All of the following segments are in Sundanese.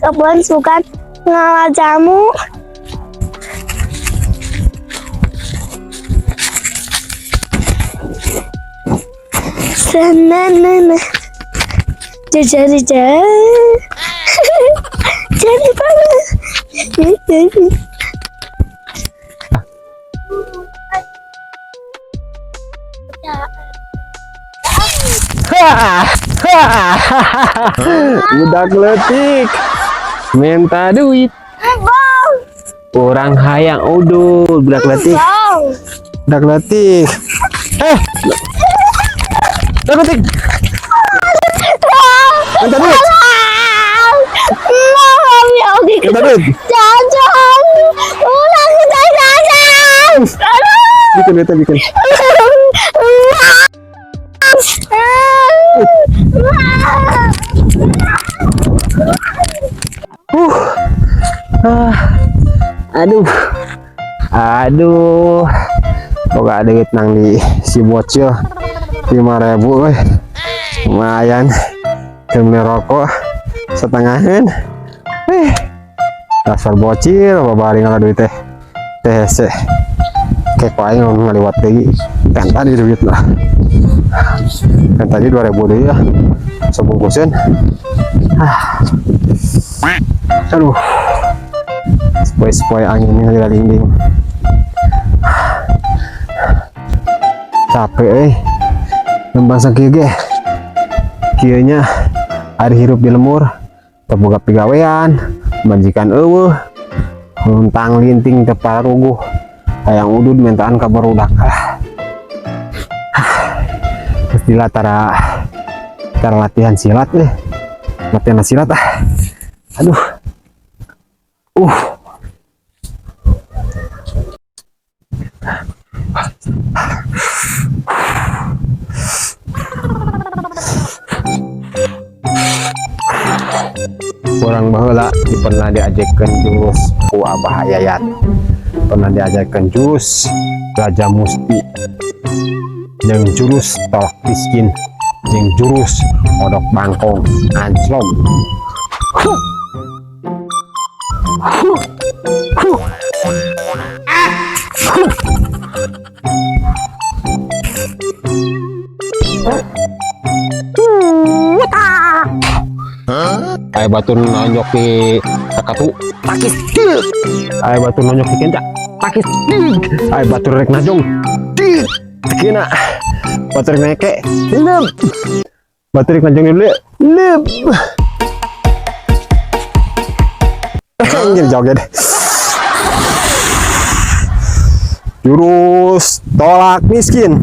Kebun sugan ngala jamu. Senenene. Jadi jadi. Jadi banget. Budak leutik minta duit. Bang, Urang hayang udud, budak leutik. Bang. Budak leutik. Eh. Budak leutik. Minta duit. Mau ya oke. Minta duit. Jajan. Ulang jajan. Bikin duitnya, bikin. Ah. Aduh. Aduh. Boga duit nang di si bocil 5.000 euy. Lumayan. Keur beli rokok setengahan. Eh. Dasar bocil babari ngala duit teh. Teh hese. Kayak ku aing ngaliwat deui. Kan tadi duit lah. Kan tadi 2000 deui lah. Sebungkuseun. Ah. Aduh. Sepoi-sepoi angin ngalilinting. Capek euy. Lembang sakieu ge. Kieu nya ari hirup di lembur, teu boga pigawean, majikan euweuh, luntang linting teu paruguh, hayang udud mintaan ka barudak. Ah. Terus di tara tara latihan silat nih. Latihan silat ah. Aduh. Urang baheula pernah diajarkan jurus ku Abah Yayat, pernah diajarkan jurus Raja Musti jeung jurus tolak miskin jeung jurus odok bangkong anclong. Huh. Huh. Huh. Huh. Aya batur nonyok di kakatu takis, aya batur nonyok di kenca takis, aya batur rek najong kena, batur rek neke lep, batur rek najong dulu lep. Anjir, joget jurus tolak miskin.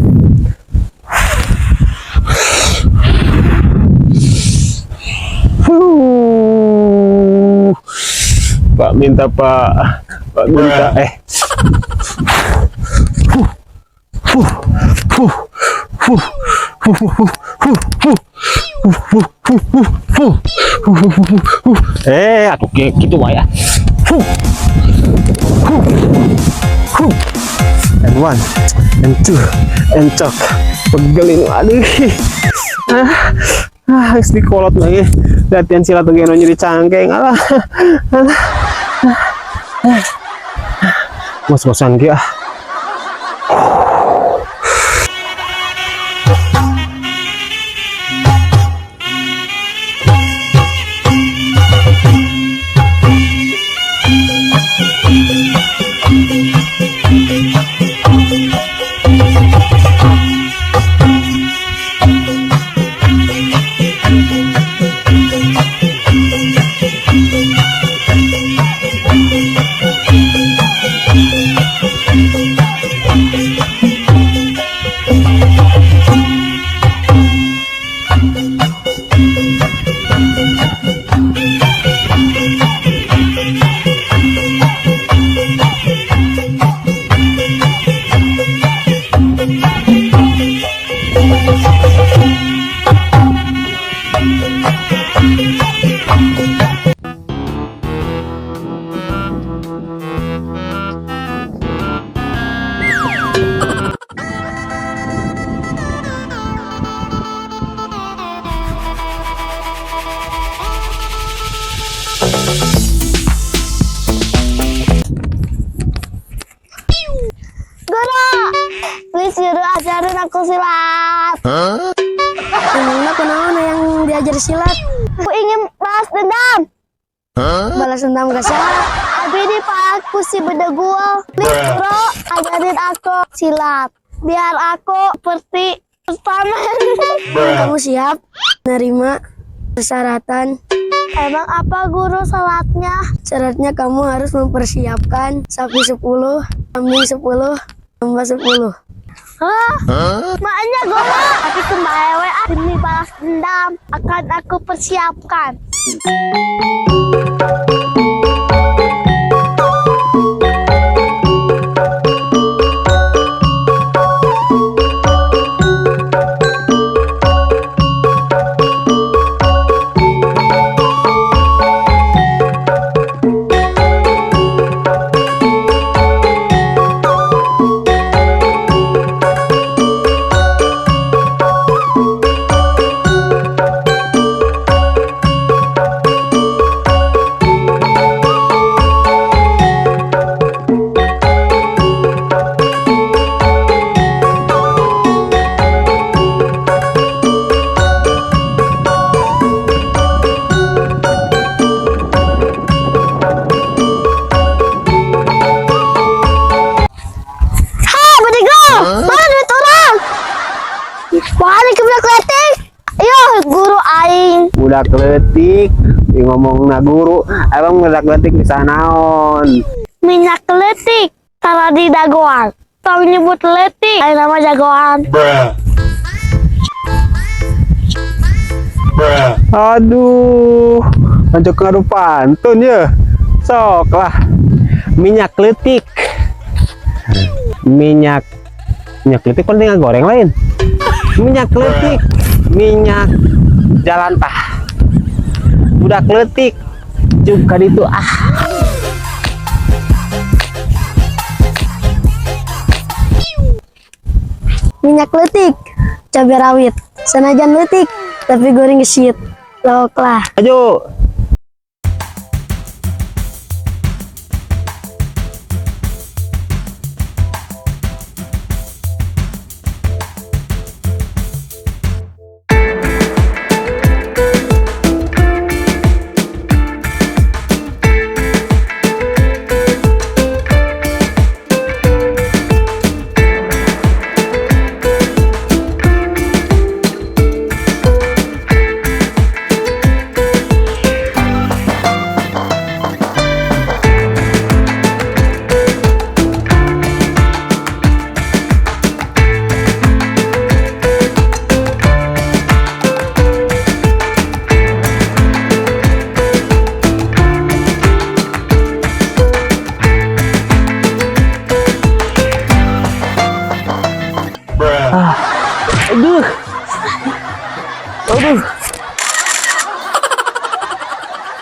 Huh. Pak minta, Pak, Pak minta eh. Huh. Huh. Huh. Huh. Huh. Huh. Huh. Huh. Huh. Huh. Huh. Huh. Huh. Huh. Huh. Eh, atuh kitu wae ah. Huh. Huh. Huh. And one, and two, and cok. Pegelin, aduh. Ah, ah, geus dikolot lagi. Latihan silat oge nu nyeri cangkeng. Alah. Alah. Ngos-ngosan ge ah. Ajarin aku silat. Emangnya kunaon hayang diajar silat? Aku ingin balas dendam. Balas dendam ka saha? Abi dipaak ku si bedegul. Please, bro, ajarin aku silat. Biar aku seperti Superman. Kamu siap nerima persyaratan? Emang apa, Guru, syaratnya? Syaratnya kamu harus mempersiapkan sapi 10, kambing 10, domba 10. Hah? Makanya, Guru. Tapi kembali we, ah, demi balas dendam akan aku persiapkan. Ha, bedegul! Mana duit urang? Wah, ini budak leutik. Ayo, guru aing. Budak leutik ngomong na guru, emang budak leutik bisa naon? Minyak leutik taruh di dagoan. Tong nyebut leutik, aing nama jagoan. Bruh. Bruh. Aduh, lanjut ngadu pantun ya. Sok lah. Minyak leutik. Minyak minyak leutik kan tinggal goreng lain. Minyak leutik, minyak jalan tah. Budak leutik. Cuk itu ah. Minyak leutik, cabai rawit. Sanajan leutik, tapi goreng gesit. Lawak lah. Maju.